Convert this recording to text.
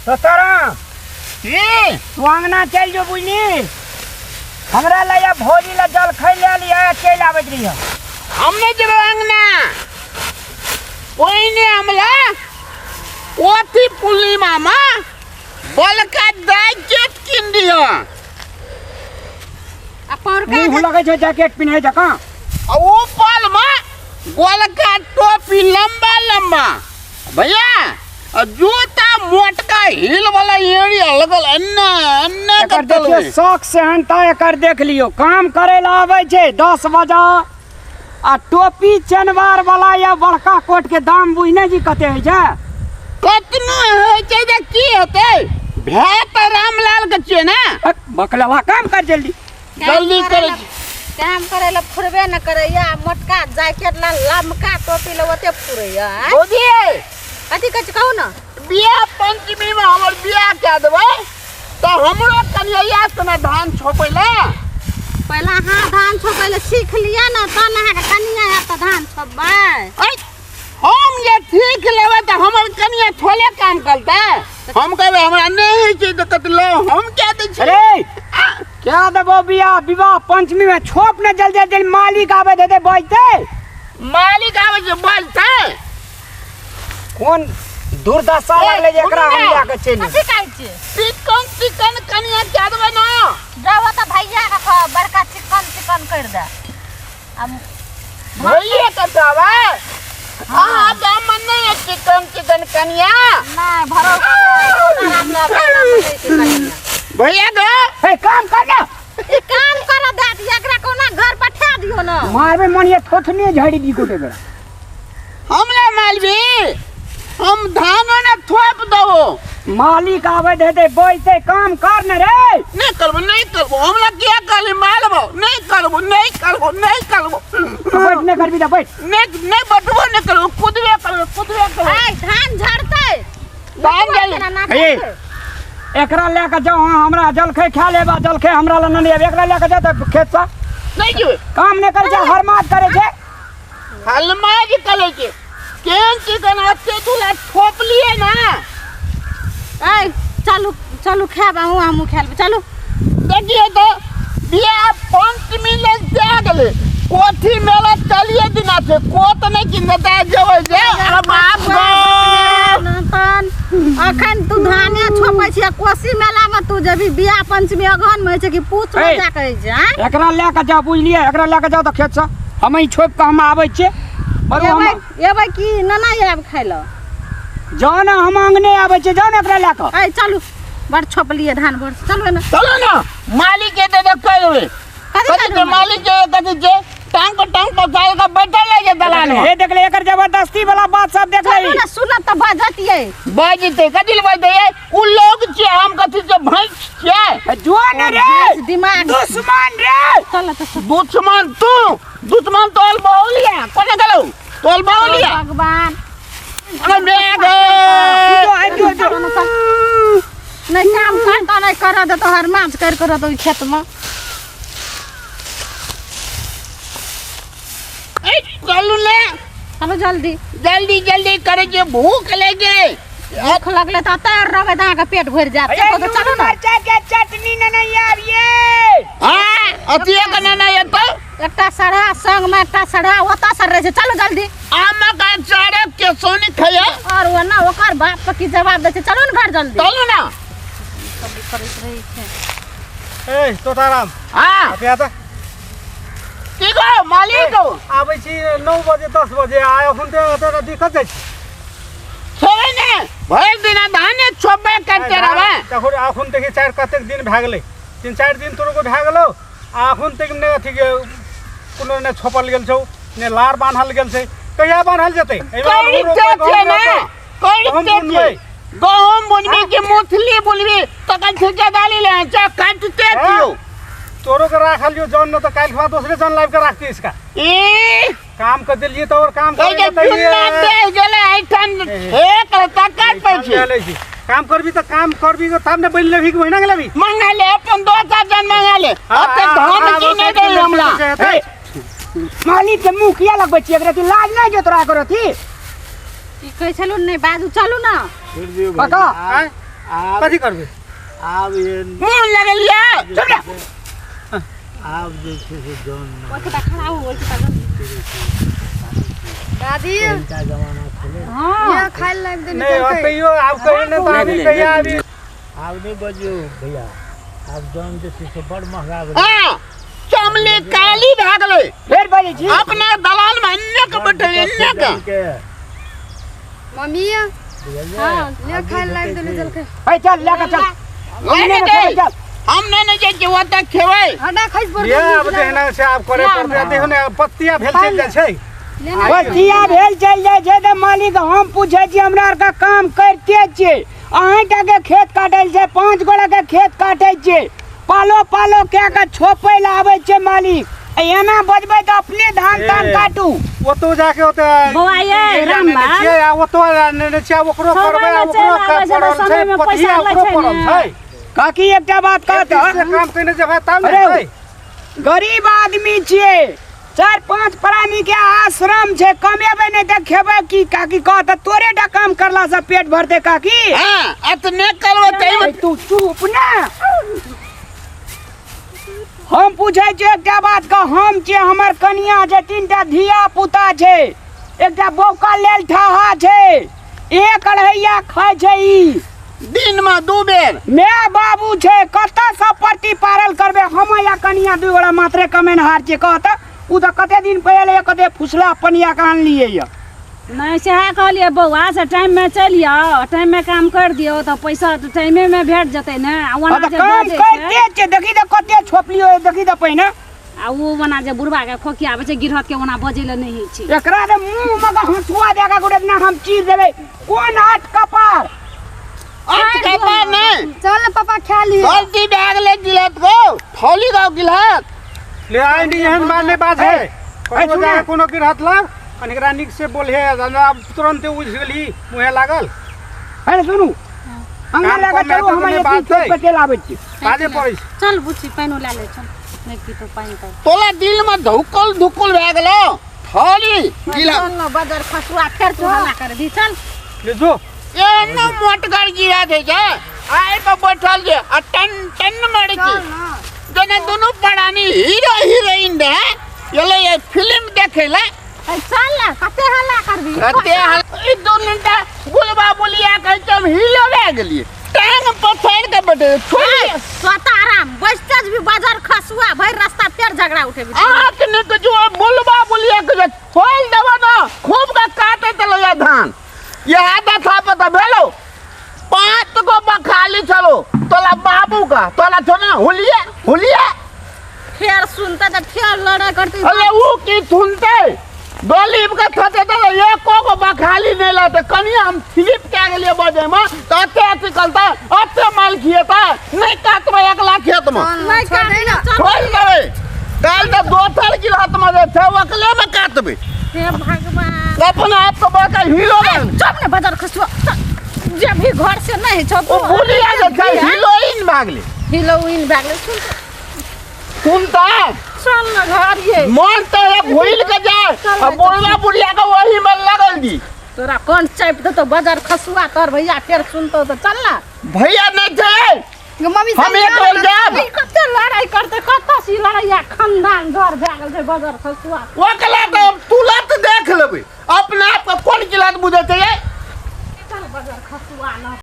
तोताराम की तू अंगना चलि जो बुझली हमरा लए या भौजी लए जलखै लए लिअ चलि आबैत रहिह हम नहि जेबै अंगना पहिने हमरा कोथी पूर्णिमामे बलका जैकेट कीन दिअ आ पौरका मुँह लगै छै जैकेट पिन्है जकाँ आ ऊपरमे गोलका टोपी लम्बा लम्बा भैया आ जूता मोटका हील वाला एड़ी लगल अन्ना अन्ना एकर कतल देखियौ शौक सेहनता एकर देख लियौ काम करै लए आबै छै 10 बजा आ टोपी चनवार वाला या बड़का कोट के दाम बुझने जी कते होइ छै कतनो होइ छै जे की हेतै भए तऽ रामलाल के छियै ने बकलवा काम कर जल्दी जल्दी करै छी। काम करै लए फुरबे न करैया मोटका जैकेट ला लमका टोपी ला ओते फुरैया आँय? भौजी कथी कहै छी कहू ने बियाह पंचमी में हमर बियाह कए देबै तऽ हमरो कनिया से ने धान छोपै लए पहिले अहाँ धान छोपै लए सीख लिअ ने तहन अहाँके कनिया आयत तऽ धान छोपबै ऐ, हम जे सीख लेबै तऽ हमर कनिया थोड़े काम करतै हम कहबै हमरा नहि होइ छै तऽ कत लो हम कए दै छियै अरे क्या देबो बियाह विवाह पंचमी में छोप ने जल्दी जल्दी मालिक आबै देते बजते मालिक आबै छै बजतै कोन दुर्दशा लागलै जे एकरा हम लए कऽ चलि कथी कहै छियै चिकन चिकन कनिया कए देबै ने जाओ तऽ भैया के कह बड़का चिकन चिकन करि दे आ भैया के देबै अहाँ दामन नहि है चिकन चिकन कनिया नहि भरोसा भैया गो हे काम कर ना ई काम कर दे दिया एकरा कोना घर पठा दियो ना मारबे मन ये थोथने झाड़ी दी गोटे बेरा हमरा मालवी हम धानो ने थोप दबो मालिक आबै देते बैठते काम कर ने रे नहीं करबो नहीं करबो हमरा किया कहली मारबो नहीं करबो नहीं करबो नहीं करबो तो बैठ नहीं करबी तऽ बैठ नहीं नहीं बटबो नहीं करबो कुदबे करबो कुदबे करबो ए धान झड़तै धान झड़तै। ए एकरा लए कऽ जाउ अहाँ हमरा जलखै खा लेब आ जलखै हमरा लग नहि आयब एकरा लए कऽ जाउ तऽ खेतसँ नहीं जेबै काम नहि करै छै हरमाद करै छै हलमाज करे के केहन चिकन अच्छे तुला ठोप लिए ना ए चलू चलू खायब अहूँ हमहूँ खाय लेबै चलू देखिए तो बियाह पंचमी लग जा गेले कोठी मेला चलिए दिना छै कोत नहीं किन देता जेबै जे अरे बाप गो तहन अखन तू धाने छोपै छी आ कोसी मेलामे तू जेबही बियाह पंचमी अगहनमे होइ छै कि पूछमे ए। जा कऽ होइ छै आँय एकरा लए कऽ जाउ बुझलियै एकरा लए कऽ जाउ तऽ खेतसँ हम ई छोपि कऽ हम आबै छियै बरू हम एबै एबै कि नाना आयब खाय लए जाउ ने हम अङ्गने आबै छियै जाउ ने एकरा लए कऽ ऐ चलू बड़ छोपलियै धान बड़ चलू ने चलो ना मालिक के दे दे कह देबै कथी कथी करबै छै मालिक के कथी छै टांग पर टांग पसार के बैठल रह जे दलान में हे देखले एकर जबरदस्ती वाला बात सब देख चलू ले ने सुनब तऽ बजतियै बजते कथी ले बजते ये उ लोग छियै हम कथी छै भैंस छियै जो ने रे दिमाग दुश्मन रे चल तऽ दुश्मन तू दुश्मन तोल बहुलिया कोने गेलौ तोल बहुलिया भगवान अरे मैं गो जो जो जो नहि काम करता नहि करऽ देतो हर माछ करि कऽ रहतो खेतमे ए चलू ने चलू जल्दी जल्दी जल्दी करे जे भूख लग गेलै भूख लगलै तऽ एतऽ रहबै तऽ अहाँके पेट भरि जायत अरे चलू नून ने मरचाई के चटनी ने नहीं आबिए हां अथिए के ने नहीं एतौ एकटा सढ़ा संगमे एकटा सढ़ा ओतऽ सड़ रहै छै चलू जल्दी आमक अचार के सोनी खैया और ओ ना ओकर बाप के की जवाब दै छै चलू ने घर जल्दी चलू ना सब करैत रहै छै ए तोताराम हां अथी आता की गो मालिक आबै छी 9 बजे 10 बजे आ एखन तऽ एतऽ दिक्कत जाइ छै छोड़े ने भरि दिना धाने छोपबे करते रहबै देखो एखन देखी चारि कतेक दिन भए गेलै 3-4 दिन तोरो भए गेलौ आ एखन तक नहि अथी कोनो नहि छोपल गेल छौ नहि लार बान्हल गेल छै कहिया बान्हल जेतै एहिमे अल्हू करिते रोपबै, छै गहूम ने रोपबै। गहूम करिते छै बुनबै। गहूम बुनबी कि मूसली बुनबी तखन ठेकेदारी ले छै काटते छियौ तोरो के राखल लियो जौन न तऽ काल्हि खुआ दोसरे जौन लाबि के राखती इसका ई काम कर देलिए तऽ और काम कहै करे छै चुन्ना दे गेलै एहिठाम एक रत्ता काट पै छै काम करबी तऽ काम करबी तऽ तब ने बनि लेबही कि महीना के लेबही मंगा ले अपन दोसर जन मंगा ले ओते धान की नहि दै हमरा ए, मालिक के मुँह किया लगबै छियै एकरा लाज नहि जो तोरा करो थी की कहै छलहुँ नहि बाजू चलू ने काका आँय? आब कथी करबै आब ये मोन लगलिया चुप जा। आब जे छै से जौन नहि ओहि के खड़ा हो ओहि के दादी पहिलका जमाना छलै हां यहाँ खाय लए लाबि देने नहि चलतै। तैयो आब कहियो नहि तऽ आबी कहिया आबी आब नहि बजियौ भैया आब जौन जे छै से बड़ महगा भेलै हाँ चमली काली भए गेलै फेर बजै छी अपना दलाल में अन्य के बैठल अन्य के के मम्मी बुझलियै हाँ, ले खाय लए लाबि देने चलतै। है चल लए कऽ चल लए के दे। हम नहीं नहीं जाइ छियै ओतऽ खेबै हटा खसि पड़तै ये आब देहना छै आब करे पड़तै देखो ने पत्तिया भेल चलि जाइ छै पतिया भेल चलि जाइ छै तऽ मालिक हम पूछै छी हमरा आरके काम करिते छियै अहीं टाके खेत काटै छै 5 गोड़ा के खेत काटै छियै पालो पालो कए कऽ छोपै लए आबै छै मालिक आ एना बजबै तऽ अपने धान तान ए। काटू ओतौ जाके ओतऽ बौआ ये, एरिया नेने रामलाल। छियै आ ओतौ नेने छियै आ ओकरो समय करबै आ मे चलि ओकरो आबै छै तऽ पड़ल छै समय मे पतिया पैसा लै ओकरो छै पड़ल ने। छै काकी एकटा बात कहत से काम केने जेबै तब ने अरे हेतै। गरीब आदमी छियै 4-5 प्राणी के आश्रम छै कमेबै नहि तऽ खेबै की काकी कह तऽ तोरे टा काम करला से पेट भरतै काकी हाँ एतने करबै तैमे ए, तू चुप ना हम पूछै छियै एकटा बात कह हम छियै हमर कनिया छै 3टा धिया पुता छै एकटा बौका लेल ठहा छै एक अढ़ैया खाइ छै ई दिन में 2 बेर my बाबू छै कतऽ सब प्रति पारल करबै हम या कनिया 2 गोड़ा मात्रे कमेनहार छियै कह तऽ ओ तऽ कते दिन पहिले कते फुसला पनिया के आनलियै यऽ नहि सएह कहलियै बौआ से टाइममे चलि आउ टाइममे काम कर दियौ तऽ पैसा तऽ टाइमेमे भेट जेतै ने आ ओना हँ तऽ जे काम बजै छै करिते छियै देखी तऽ कते छोपलियो देखी तऽ पहिने आ ओ ओना जे बुढ़बाके खोखी आबै छै गिरहतके ओना बजै लए नहि होइ छै एकरा तऽ मुँह मे के हँसुआ दए कऽ गोटे दिना हम चीर देबै कोन आठ कपार आठ कपार नहि चल ने पापा खा लिअ गलती भए गेलै गिलहत गो थौली गो गिलहत ले आइ नहीं एहन बात नहीं बात है ए, कोनो सुन जाके ना। कोनो गिरहत लग कनि एकरा नीक से बोलहे आब तुरंते उझि गेलही मुँहे लागल है सुनू अंगना काम लए कऽ कम चलू हेतै तऽ हम नहि एती बात चौक छै। पे चलि आबै छी काजे पड़ै छै चल बुच्ची पानिओ लए लै चल नहि पीतो पानि तऽ तोला दिल में धुकल धुकल भए गेलो थौली गिलहत चल ने बजर खसुआ फेर तू हल्ला कर दी चल ले जो एना मोटगर गिरा दे छै आइ पर बैठल जे आ टन टन मारै छै चल ना जेना दुनू प्राणी हीरो हीरोइन रहे एलै ये फिल्म देखै लए ए, चल ने कते हल्ला करबी कते ई दुनू टा बुलबा बुलिया कहै छै हम हीरो भए गेलियै टांग पसारि के बैठे छोड़ि स्वतः बैसते भी बाजार खसुआ भरि रास्ता फेर झगड़ा उठेबी अहाँके नहि कहै छै बुलबा बुलिया के जे खोलि देबो ने खूब के काटैत एलौ धान इएह दशा पर तऽ भेलौ 5 गो बखाली छलो तोला बाबू का तोला छो ना हुलिया हुलिया फेर सुनते तऽ फेर लड़ाई करते अरे ऊ की सुनते गलीब के थते त एको गो बखाली नहीं लाते कनी हम स्लिप के गेलिए बजे में त अते अथी कलता अते माल खिएता नहीं काटबै अगला खेत में नहीं छोड़ दे ना। छोड़ देबै काल त दोसर गिलास में जे छै ओकले में काटबै हे भगवान अपना आप के बड़का हीरो बन चुप ने बाजार खसुआ जे भी घर से नहीं छो ओ बुलिया जे छै हीरोइन भागली हीरोइन भए गेलै सुन सुनता चल न घर ये मन तो है घुल के जाए आ बुढ़वा बुढ़िया के वही में लगल दी तोरा कोन चापि देतौ बाजार खसुआ तोर भैया फेर सुनतौ तऽ चल ना भैया नहीं छै मम्मी हम एक बेर जायब ई कते लड़ाई करते कतऽ से ई लड़ाइया खानदान घर भए गेल छै बाजार खसुआ ओकरा तऽ हम तुरंत देख लेबै अपना आप के कोन गिलास बुझै छै ये चल बाजार खसुआ ना